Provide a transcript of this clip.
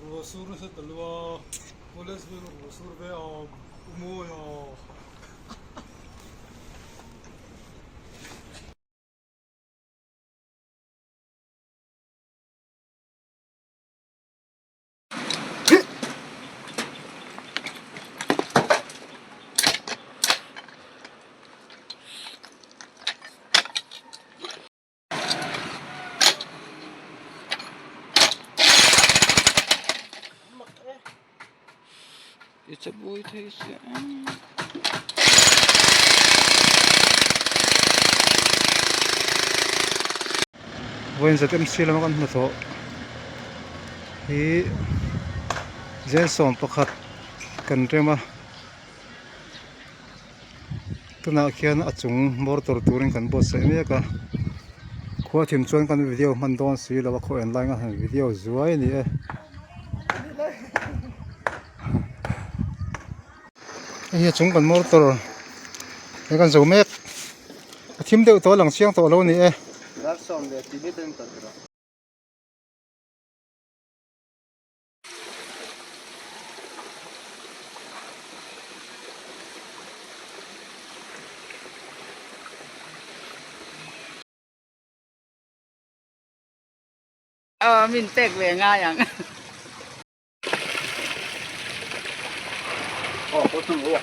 Ruah sur nasa ta lo a, college vel a ruah sur ve a, u mawi a. It's a boy taste. Vawiin zet MC lama kan hnathawh hi zel sawm pakhat kan rem a tunah khian a chung hmawr tawr turin kan buatsaih mek a khua thim chuan kan video hman dawn si lo a khaw en lai han video zuai a ni e hei hi a chung kan hmawr tawr he kan zo mek a thim deuh tawh a lang chiang tawh lo a ni e. Aw min pek ve ngai ang. Aw pawh thung u.